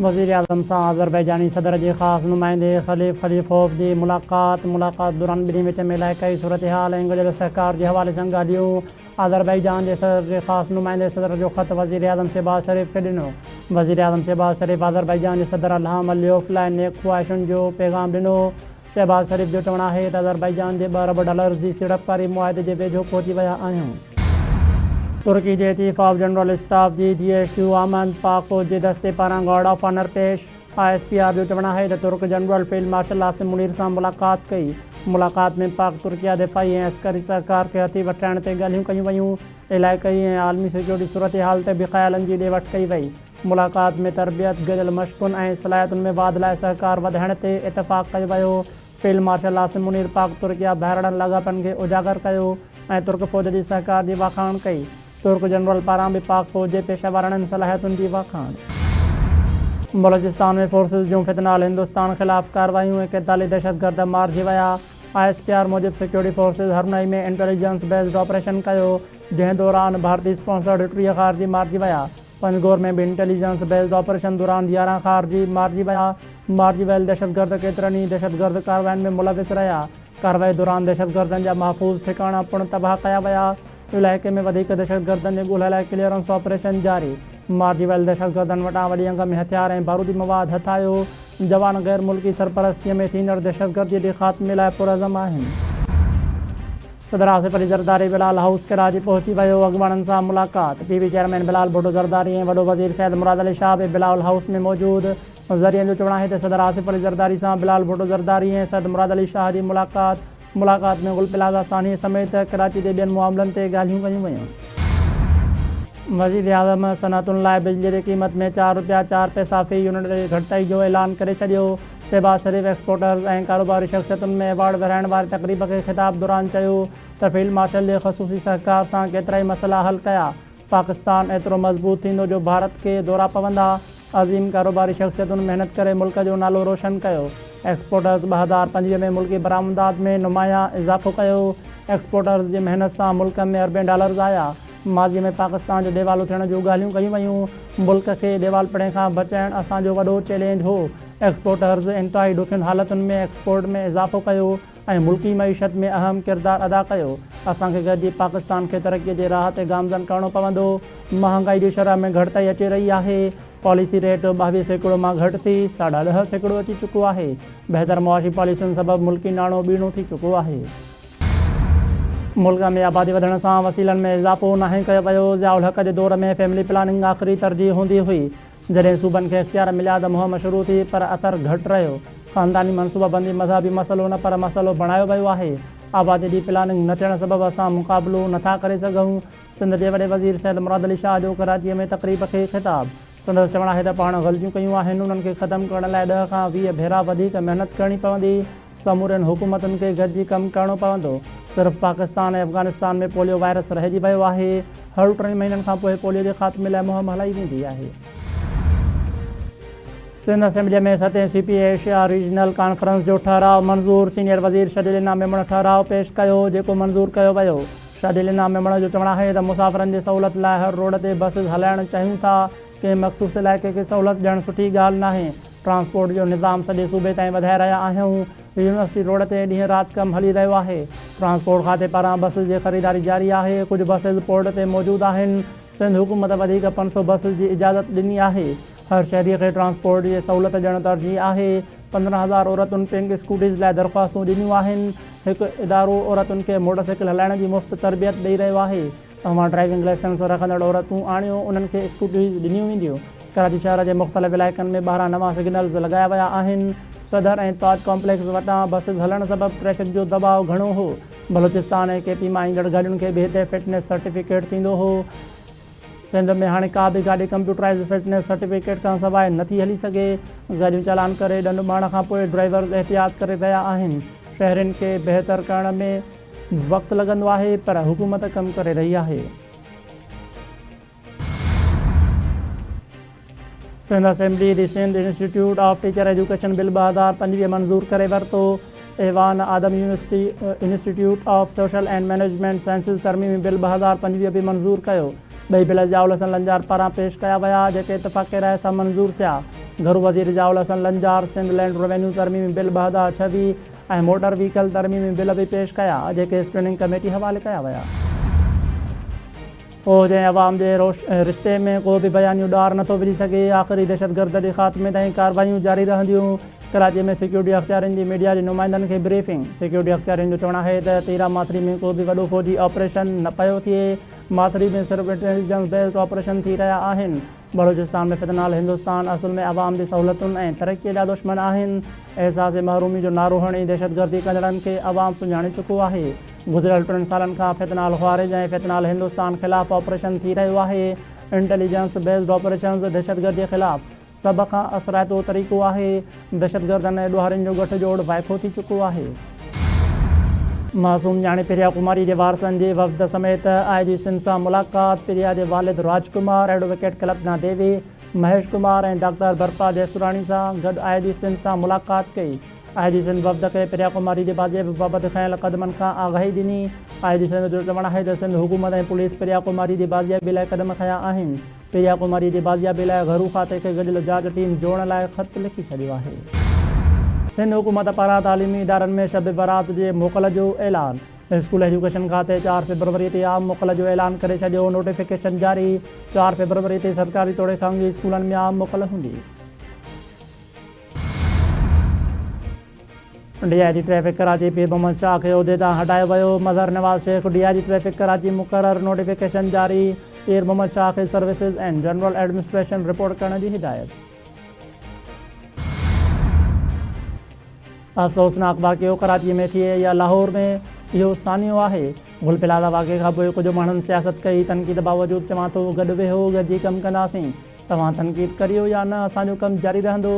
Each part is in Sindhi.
وزيراعظم سان آذربائيجاني صدر جي خاص نمائندي خليف خليفوف جي ملاقات، ملاقات دوران ٻنهي وچ ۾ علائقائي صورتحال ۽ گڏيل سهڪار جي حوالي سان ڳالهيون، آذربائيجان جي صدر جي خاص نمائندي صدر جو خط وزيراعظم شهباز شريف کي ڏنو، وزيراعظم شهباز شريف آذربائيجان جي صدر الهام عليوف لاء نيڪ خواهشن جو پيغام ڏنو، شهباز شريف جو چوڻ آهي ته آذربائيجان جي ٻه ارب ڊالرز جي سيڙپڪاري معاهدي جي ويجهو پهچي ويا آهيون. ترڪي جي چيف آف جنرل اسٽاف جي جي ايڇ ڪيو آمد، پاڪ فوج جي دستي پاران گارڊ آف آنر پيش، I S P R جو چوڻ آهي ته ترڪ general field marshal Asim Munir سان ملاقات ڪئي، ملاقات ۾ پاڪ ترڪيه دفاعي ۽ عسڪري سهڪار کي هٿي وٺرائڻ تي ڳالهيون ڪيون ويون، علائقائي ۽ عالمي سيڪيورٽي صورتحال تي به خيالن جي ڏي وٺ ڪئي وئي. ملاقات ۾ تربيت، گڏيل مشقن ۽ صلاحيتن ۾ واڌ لاء سهڪار وڌائڻ تي اتفاق ڪيو ويو. فيلڊ مارشل عاصم منير پاڪ ترڪيه ڀائراڻن لاڳاپن کي اجاگر ڪيو ۽ ترڪ فوج جي سهڪار جي واکاڻ ڪئي. ترڪ جنرل پاران به پاڪ فوج جي پيشيواراڻين صلاحيتن جي واکاڻ. بلوچستان ۾ فورسز جون فتنه الهندوستان خلاف ڪارروايون، 41 دهشتگرد مارجي ويا. I S P R موجب security forces Harnai ۾ intelligence based operation ڪيو، جنهن دوران ڀارتي اسپانسرڊ 30 خارجي مارجي ويا. پنجگور ۾ به انٽيليجنس بيسڊ آپريشن دوران 11 خارجي مارجي ويا، مارجي ويل دهشتگرد ڪيترن ئي دهشتگرد ڪاررواين ۾ ملوث رهيا، ڪارروائي دوران دهشتگردن جا محفوظ ٺڪاڻا پڻ تباهه ڪيا ويا، علائقي ۾ وڌيڪ دهشتگردن جي ڳولها لاء ڪليئرنس آپريشن جاري، مارجي ويل دهشتگردن وٽان وڏي انگ ۾ هٿيار ۽ بارودي مواد هٿ آيو. جوان غير ملڪي سرپرستي ۾ ٿيندڙ دهشتگردي جي خاتمي لاء پرعزم آهن. صدر آصف علي زرداري بلال هائوس ڪراچي پهچي ويو، اڳواڻن سان ملاقات، P P chairman Bilawal Bhutto Zardari ۽ وڏو وزير سيد مراد علي شاهه به بلاول هائوس ۾ موجود، ذريعن جو چوڻ آهي ته صدر آصف علي زرداري سان بلاول ڀٽو زرداري ۽ سيد مراد علي شاهه جي ملاقات، ملاقات ۾ گل پلازا سانحي سميت ڪراچي جي ٻين معاملن تي ڳالهيون ڪيون ويون. وزيراعظم صنعتن لاء بجلي جي قيمت ۾ چار رپيا چار پئسا في يونٽ جي گهٽتائي جو اعلان ڪري ڇڏيو. شهباز شريف ايڪسپورٽرز ۽ ڪاروباري شخصيتن ۾ ايوارڊ ورهائڻ واري تقريب کي خطاب دوران چيو ته فيلڊ مارشل جي خصوصي سهڪار سان ڪيترائي مسئلا حل ڪيا، پاڪستان ايترو مضبوط ٿيندو جو ڀارت کي دورا پوندا، عظيم ڪاروباري شخصيتن محنت ڪري ملڪ جو نالو روشن ڪيو، ايڪسپورٽرز 2025 ۾ ملڪي برآمدات ۾ نمايان اضافو ڪيو، ايڪسپورٽرز جي محنت سان ملڪ ۾ اربين ڊالرز آيا، ماضي ۾ پاڪستان جو ڏيوالو ٿيڻ جون ڳالهيون ڪيون ويون، ملڪ کي ڏيوالپڻي کان بچائڻ اسان جو وڏو چئلينج هو، ايڪسپورٽرز انتهائي ڏکين حالتن ۾ ايڪسپورٽ ۾ اضافو ڪيو ۽ ملڪي معيشت ۾ اهم ڪردار ادا ڪيو، اسان کي گڏجي پاڪستان کي ترقي جي راهه تي گامزن ڪرڻو پوندو، مهانگائي جي شرح ۾ گهٽتائي اچي رهي آهي، پاليسي ريٽ 22% مان گهٽ ٿي 10.5% اچي چڪو آهي، بهتر معاشي پاليسين سبب ملڪي ناڻو ٻيڻو ٿي چڪو آهي. ملڪ ۾ آبادي وڌڻ سان وسيلن ۾ اضافو ناهي ڪيو ويو، ضياء الحق جي دور ۾ فيملي پلاننگ آخري ترجيح هوندي هئي، جڏهن صوبن کي اختيار مليا ته مهم شروع ٿي پر اثر گهٽ رهيو، خانداني منصوبابندي مذهبي مسئلو نه پر مسئلو بڻايو ويو آهي، آبادي جي پلاننگ نه ٿيڻ سبب اسان مقابلو نٿا ڪري سگهون، سنڌ جي وڏي وزير سيد مراد علي شاهه جو ڪراچيء ۾ تقريب کي خطاب. سندس چوڻ آهي ته پاڻ غلطيون ڪيون آهن، انهن کي ختم ڪرڻ لاء ڏهه کان 20 ڀيرا وڌيڪ محنت ڪرڻي پوندي، سمورين حڪومتن کي گڏجي ڪم ڪرڻو پوندو، صرف پاڪستان ۽ افغانستان ۾ پوليو وائرس رهجي ويو آهي، هر ٽن مهينن کانپوء پوليو جي خاتمي لاء مهم هلائي ويندي آهي. سنڌ اسيمبليء ۾ ستين C P Asia regional conference جو ٺهراء منظور، سينيئر وزير شرجيل انعام ميمڻ ٺهراء پيش ڪيو، جيڪو منظور ڪيو ويو. شرجيل انعام ميمڻ جو چوڻ آهي ته مسافرن جي سهولت لاء هر روڊ تي بسز هلائڻ چاهيون ٿا، ڪنهن مخصوص علائقي کي سهولت ڏيڻ سٺي ڳالهه ناهي، ٽرانسپورٽ جو نظام سڄي صوبي تائين وڌائي رهيا آهيون، يونيورسٽي روڊ تي ڏينهن رات ڪم هلي رهيو آهي، ٽرانسپورٽ کاتي پاران بسز جي خريداري جاري آهي، ڪجهه بسز پورٽ تي موجود آهن، سنڌ حڪومت وڌيڪ 500 بسز جي اجازت ڏني آهي، هر شهري کي ٽرانسپورٽ جي سهولت ڏيڻ ترجيح آهي، 15 هزار عورتن پنڪ اسڪوٽيز لاء درخواستون ڏنيون آهن، هڪ ادارو عورتن کي موٽرسائيڪل هلائڻ جي مفت تربيت ڏئي رهيو آهي. اوهان ڊرائيونگ لائسنس رکندڙ عورتون آڻيو انهن کي اسڪوٽيز ڏنيون وينديون. ڪراچي شهر جي مختلف علائقن ۾ 12 نوان سگنلز لڳايا ويا آهن. صدر ۽ تاج ڪامپليڪس وٽان بسز هلڻ سبب ٽريفڪ جو دٻاء گهڻو هو. بلوچستان ۽ ڪي پي مان ايندڙ گاڏين کي به هتي فٽنيس سرٽيفڪيٽ ٿيندو هو. سنڌ ۾ هاڻي ڪا به گاڏي ڪمپيوٽرائيزڊ فٽنيس سرٽيفڪيٽ کان سواء نٿي هلي سگهي. گاڏيون چالان ڪري ڏنڊ ماڻڻ کان پوء ڊرائيورز احتياط ڪري رهيا آهن. شهرين کي بهتر ڪرڻ ۾ وقت لڳندو آهي پر حڪومت ڪم ڪري رهي آهي. Sindh assembly the Sindh institute of teacher education bill 2025 منظور ڪري ورتو. ايوان آدم university institute of social and management sciences ترميمي بل 2025 به منظور ڪيو. ٻئي بل ضياء الحسن لنجار پاران پيش ڪيا ويا جيڪي اتفاق راء سان منظور ٿيا. گهرو وزير ضياء الحسن لنجار سنڌ لينڊ روينيو ترميمي بل 2026 ۽ موٽر وهيڪل ترميمي بل به پيش ڪيا، جيڪي اسڪريننگ ڪميٽي حوالي ڪيا ويا. فوج ۽ عوام جي رشتي ۾ ڪو به بيانيو ڏار نٿو وجهي سگهي، آخري دهشتگرد جي خاتمي تائين ڪارروايون جاري رهنديون، ڪراچي ۾ سيڪيورٽي اختيارين جي ميڊيا جي نمائندن کي بريفنگ، سيڪيورٽي اختيارين جو چوڻ آهي ته تيرا ماٿري ۾ ڪو به وڏو فوجي آپريشن نه پيو ٿئي، ماٿري ۾ صرف انٽيليجنس بيسڊ آپريشن ٿي رهيا آهن، بلوچستان ۾ فتنه الهندوستان اصل ۾ عوام جي سهولتن ۽ ترقي جا دشمن آهن، احساس محرومي جو نعرو هڻي دهشتگردي ڪندڙن کي عوام سڃاڻي چڪو آهي، گذريل ٽن سالن کان فتنه الخوارج ۽ فتنه الهندوستان خلاف آپريشن ٿي رهيو آهي، انٽيليجنس بيسڊ آپريشنز دهشتگردي خلاف سڀ کان اثرائتو طريقو آهي، دهشتگردن ۽ ڏوهارين جو ڳٺ جوڙ وائکو ٿي چڪو آهي. معصوم نياڻي پريا ڪماري جي وارثن جي وفد سميت آء جي سنڌ سان ملاقات، پريا جي والد راج ڪمار، ايڊووڪيٽ ڪلپنا ديوي، مهيش ڪمار ۽ ڊاڪٽر برپا جيسوراڻي سان گڏ آء جي سنڌ سان ملاقات ڪئي. آء جي سنڌ وفد کي پريا ڪماري جي بازيابي بابت کنيل قدمن کان آگاهي ڏني. آء جي سنڌ جو چوڻ آهي ته سنڌ حڪومت ۽ پوليس پريا ڪماري جي بازيابي لاء قدم کنيا آهن. پريا ڪماري جي بازيابي لاء گهرو کاتي کي گڏيل جاچ ٽيم جوڙڻ لاء خط لکي ڇڏيو آهي. سنڌ حڪومت پاران تعليمي ادارن ۾ شب برات جي موڪل جو اعلان، اسڪول ايجوڪيشن کاتي چار فيبروري تي عام موڪل جو اعلان ڪري ڇڏيو، نوٽيفڪيشن جاري، چار فيبروري تي سرڪاري توڙي خانگي اسڪولن ۾ عام موڪل هوندي. D I G traffic Karachi Pir Muhammad Shah کي عهدي تان هٽايو ويو، Mazhar Nawaz Shaikh D I G traffic Karachi مقرر، نوٽيفڪيشن جاري، پير محمد شاهه کي services and general administration report ڪرڻ جي هدايت. افسوسناڪ واقعو ڪراچي ۾ ٿئي يا لاهور ۾ اهو سانحو آهي، گل پلازا واقعي کانپوء ڪجهه ماڻهن سياست ڪئي، تنقيد باوجود چوان ٿو گڏ ويهو گڏجي ڪم ڪنداسين، توهان تنقيد ڪريو يا نه اسان جو ڪم جاري رهندو،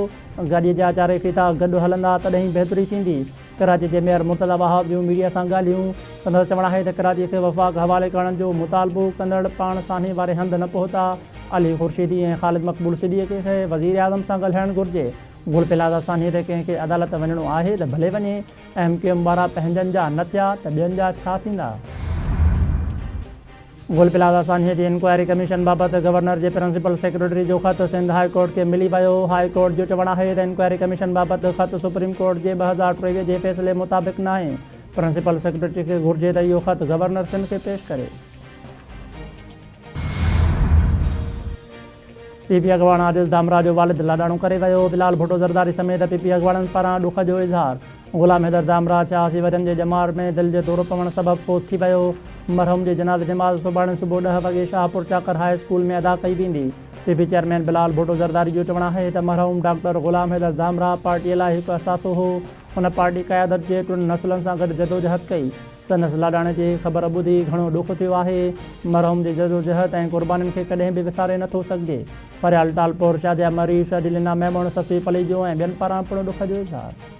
گاڏيء جا چارئي ڦيٿا گڏ هلندا تڏهن ئي بهتري ٿيندي، ڪراچي جي ميئر مرتضيٰ وهاب جون ميڊيا سان ڳالهيون، سندس چوڻ آهي ته ڪراچي کي وفاق حوالي ڪرڻ جو مطالبو ڪندڙ پاڻ سانحي واري هنڌ نه پهتا، علي خورشيدي ۽ خالد مقبول صديقي کي وزيراعظم سان ڳالهائڻ گهرجي، گل پلازا سانحي تي ڪنهن کي عدالت وڃڻو آهي ته ڀلي وڃي، ايم ڪيو ايم وارا پنهنجن جا نه ٿيا ته ٻين جا ڇا ٿيندا؟ گل پلازا سانحي جي انڪوائري ڪميشن بابت گورنر جي پرنسپل سيڪريٽري جو خط سنڌ هاء ڪورٽ کي ملي ويو، هاء ڪورٽ جو چوڻ آهي ته انڪوائري ڪميشن بابت خط سپريم ڪورٽ جي 2023 جي فيصلي مطابق ناهي، پرنسپل سيڪريٽري کي گهرجي ته اهو خط گورنر سنڌ کي پيش ڪري. پي پي اڳواڻ عاجز ڌامراهه جو والد لاڏاڻو ڪري ويو، بلال ڀٽو زرداري سميت پي پي اڳواڻن پاران ڏک جو اظهار، غلام حيدر ڌامراهه 86 ورهين جي ڄمار ۾ دل جي دورو پوڻ سبب فوت ٿي ويو، مرحوم جي جنازي نماز سڀاڻي صبح ڏهه وڳي شاهپور چاڪر هاء اسڪول ۾ ادا ڪئي ويندي، P P chairman Bilal Bhutto Zardari جو چوڻ آهي ته مرحوم ڊاڪٽر غلام حيدر ڌامراهه پارٽي لاء هڪ اثاثو هو، هن پارٽي قيادت جي ٽن نسلن سان گڏ جدوجهد ڪئي. سندس لاڏاڻي جي خبر ٻڌي گهڻو ڏک ٿيو آهي. مرحوم جي جدوجهد ۽ قربانين کي ڪڏهن به وساري نٿو سگهجي. فريال ٽالپور، شازيه مري، شهديلينا ميمڻ، سسئي پليجو ۽ ٻين پاران پڻ ڏک جو اظهار.